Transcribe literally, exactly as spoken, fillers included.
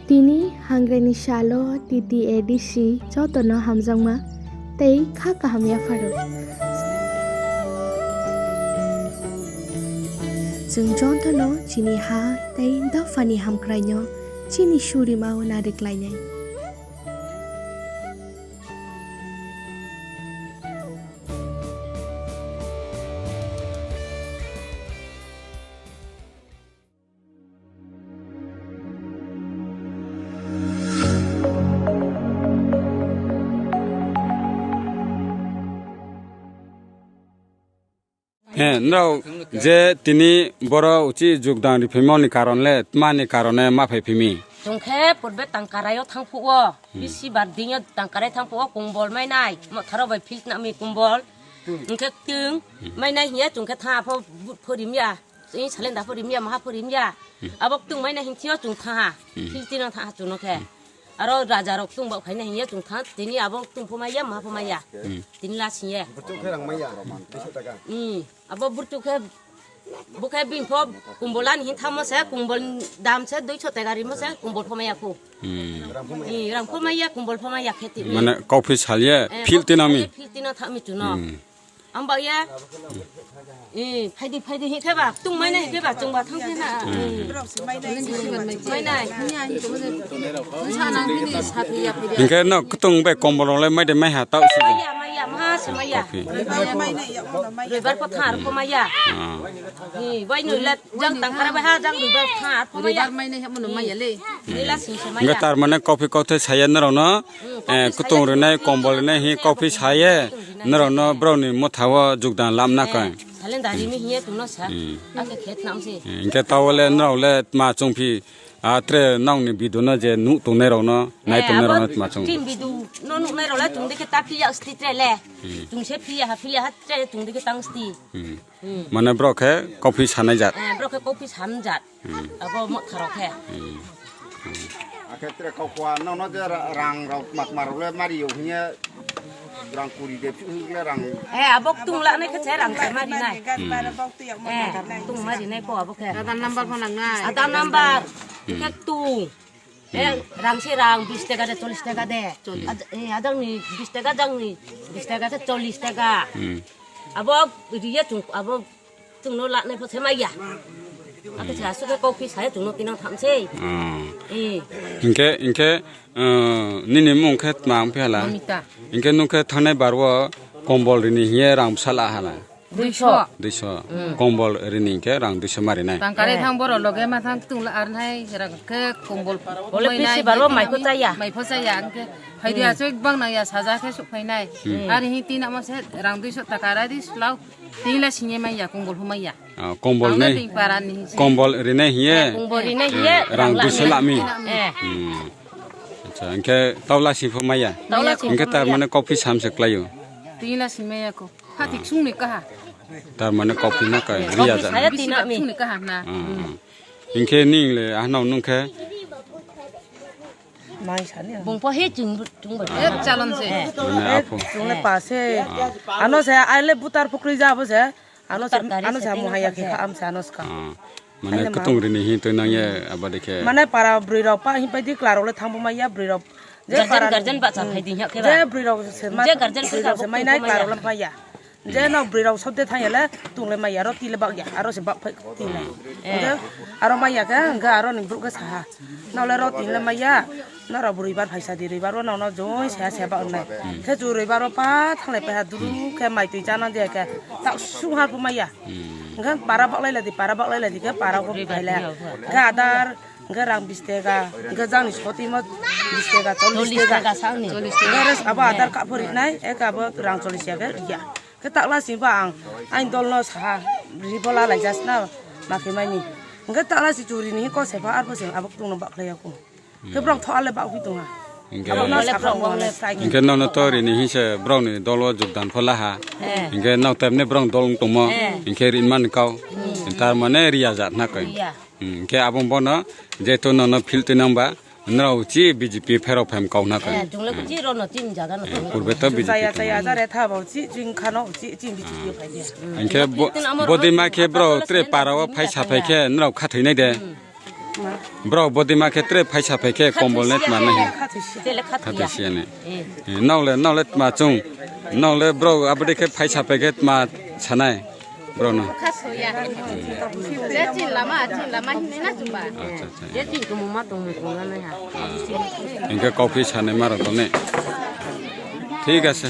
Tini hangreni salo T T A D C jotono hamjakma tei kha kaham yapharo. Chwng jotono chini ha tei dophani hamkraino chini surima o nariklainai. He, nrao je tini boro uchi jugdang riphimoni karon le, tmani karone ma phaiphimi? Chwng khe purbe tangkaraio thangphuo, bisi bar dinyo tangkarai thangphuo, kumbol mainai, motharo bai phil nami kumbol. Hwnkhe twng mainai hiya chwng khe tha pho but phorimya. Chwng salenda phorimya, maha phorimya. Abok twng mainai hingthio chwng thaha. Phil tino thaha chwngno khe. Aro raja rok tung bok phaina hinya tung thang, tini abo tung pho maya, ma pho maya. Tini la siye. Burchuk khe rang maya, duiso taka. Hmm. Abo burchuk khe, bo khe bini pho kumbol ani hin thamo se, kumbol dam se, duiso taka rimo se, kumbol pho maya kho. Hmm. Hmm, rang pho maya, kumbol pho maya khe tini. Mane, kau phi salye, eh, phil kau phi tinami. Salye, phil tina thami chuno. Hmm. Ang ba ya. Eh, phaidi, phaidi, hi khe ba, tung mai nai, hi khe ba, chung ba thang khe na. Hmm. Mai nai. Hingke no kutung bai kombol rok le mai de mai ha tau si. Maya, maya, ma se maya. Kopi. Roibar ko thar ko maya. Ah. Ni, bai no le, jang tang kara bai ha, jang roibar thar ko maya. Roibar mai nai ha mo no maya le. Ni la sing se maya. Hingke tar mane kopi kothe saya norok no. Eh, kutung rinai, kombol rinai hi kopi saye, norokno borokni mothao jugdan lamna khe. Salenda rini hiye tungno sa. Hmm. Ake khet namsi. Eh, hingke tawole norok le tma chungphi, ah, tre nokni biduno je nuk tongnai rokno, nai tongnai rokno tma chung. Tin bidu no nuknai rok le tung dekhe ta phiya sti tre le. Hmm. Tung se phiya ha, phiya ha tre tung dekhe tang sti. Hmm. Hmm. Mane borok khe kopi sanai jat. Eh, borok khe kopi sanjat. Hmm. Abo motha rok khe. Hmm. Akhe tere kok kua no no je ra-, rang rok mak mar le mari yo hinya rang kuri de phi le rang. Eh, abo tung la nai khe se rang se mari nai. Hmm. Eh, tung mari nai ko abo khe. Aadhaar number pho nang nai. Aadhaar number. Hmm. Khe tung. Eh, rang se rang bis taka de, chollis taka de. Chollis. Ad-, eh, adang ni bis taka, jang ni bis taka khe chollis taka. Hmm. Abo riya chung, abo Chwngno lanai pho se maya. Ake se aswk khe kok phi saya chwngno tinang tham se. Hmm. Eh. Hingke, hingke, eh, nini mung khe tma wng phi hala? Mamita. Hingke nung khe thangnai bar o kombol rini hiye rang bwsa la hala? Duiso. Duiso. Hmm. Kombol rini hingke rang duiso ma rinai. Tangkari thang borok loge ma thang tung la arnai rang khe kombol. Bole pisi bar o mai pho chaya. Mai pho chaya hingke. Phaidi aswk bang nang ya saja khe suk phainai. Hmm. Ari hi tin amo se rang duiso taka rai di slao. Tini la singye maya, kombol pho maya. Ah, kombol. Ang ne nei. Bini para ni se. Kombol rinai hiye. Eh, kombol rinai hiye, eh, rang rang duiso lami. Eh. Hmm. Acha, hingke tau la si pho maya. Tau la si pho maya. Hingke tar mane kok phi sam se klaio. Tini la si maya ko. Phatik sung ni kaha. Tar mane kok phi na ka riya ja. Kok phi saya tina mi. Sung ni kaha na. Hmm, hmm. Hingke ning le, ah, nong nung khe. Bung pho he chung, chung bai. Eh, chalon se. Eh. Mane apho. Chung le pa se. Ano se, ai le butar pukri ja abo se. Ano se, ano se amo haya khe kha am se ano ska. Ah. Mane kutung rini hi to nang ye abadi khe. Mane para bwrwi rok pa hi pai di kla rok le thang bo ma ya bwrwi rok. Guardian, guardian ba cha phai di hyak khe ba. Je bwrwi rok se ma, je guardian bwrwi rok se mai nai kla rok le ma ya. Je no bwrwi rok sob de thang ya le tung le ma ya ro ti le bak ya aro se bak phai ti le. Eh. Aro ma ya khe hwnkhe aro ni bruk khe sa ha. No le ro ti le ma ya. Norok bo roibar phaisa di, roibar o nono joi saya saya ba wngnai. Hmm. Khe chu roibar o pa thanglai paiha duru khe mai twi chana de khe tak sung ha phu maya. Hmm. Hwnkhe para baklai lai di, para baklai lai di khe para bo phailai. Hwnkhe adar, hwnkhe rang bis tega, hwnkhe jang ni soti mo bis tega, chollis tega. Hwnkhe res abo adar ka pho rinai, eka abo rang chollis ya khe ya. Khe takla sing ba ang, aini dol no saha, ri bo la lai jas na, ma khe mai ni. Hwnkhe takla si churi ni ko se pha ar bo se abo kutung no baklai ya ko. Khe borok thok ale bak hui tongha. Hingke, abo no saphang wng le phai khe. Hingke nono to rini hinse borok ni dolo jogdan pho laha. Eh. Hingke nok tebni borok dol wng tongmo. Eh. Hingke rinmani kau. Hmm. Tar mane riya jat na kai. Riya. Hmm, hingke abo bono jeto nono phil twi nang ba. Nrao chi B J P pherok phaim kau na kha. Eh, chwng le chi rono chini jaga no. Eh, purbe to B J P Chaya, tong. Chaya, jare tha bo chi, chwng khano chi, chini B J P phai de. Hinkhe bo-, bodima khe bro tre para o phai sa phai khe nrao kha thwi nai de. Bro bodima khe tre phai sa phai khe kombol net ma nai. Kha thwi sia. Tele kha thwi Kha thwi sia. Sia ne. Eh. Eh, nrao le, nrao le tma chung. Nrao le bro abadi khe phai sa phai khe tma sanai. Bro no. Kha soya. Je chin lama, chin lama hinwi na chumba. Acha, acha. Je chin kumu ma tong mu kong na ha. Hinkhe coffee sanai ma rok ne. Thik ase.